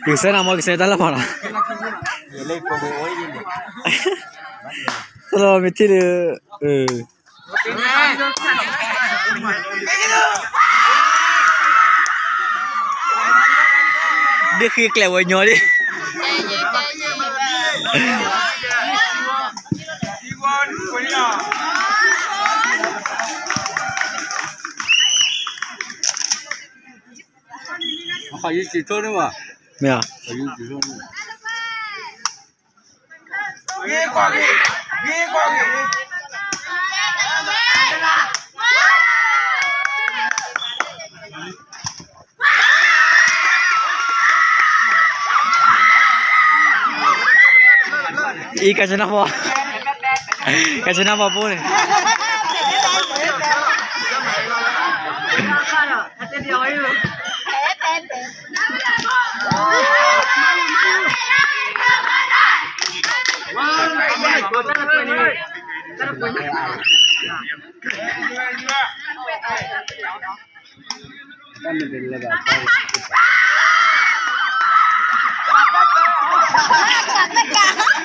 ကစဲနၤမ့ၢ်ကစဲတၢ်လၢဖီလာ်, တလီၤမ့ၢ်ထံၣ်လၢ, ဒ်ဃ့ကျဲဝဲညီဒ် မ့ၢ်ဧါ. အံၤကၢ်ဆနၢ်ဖီ, ကၢ်ဆနၢ်ဖီဖိန့ၣ် တၢ်မ့ၢ်တလဲၤဘၣ်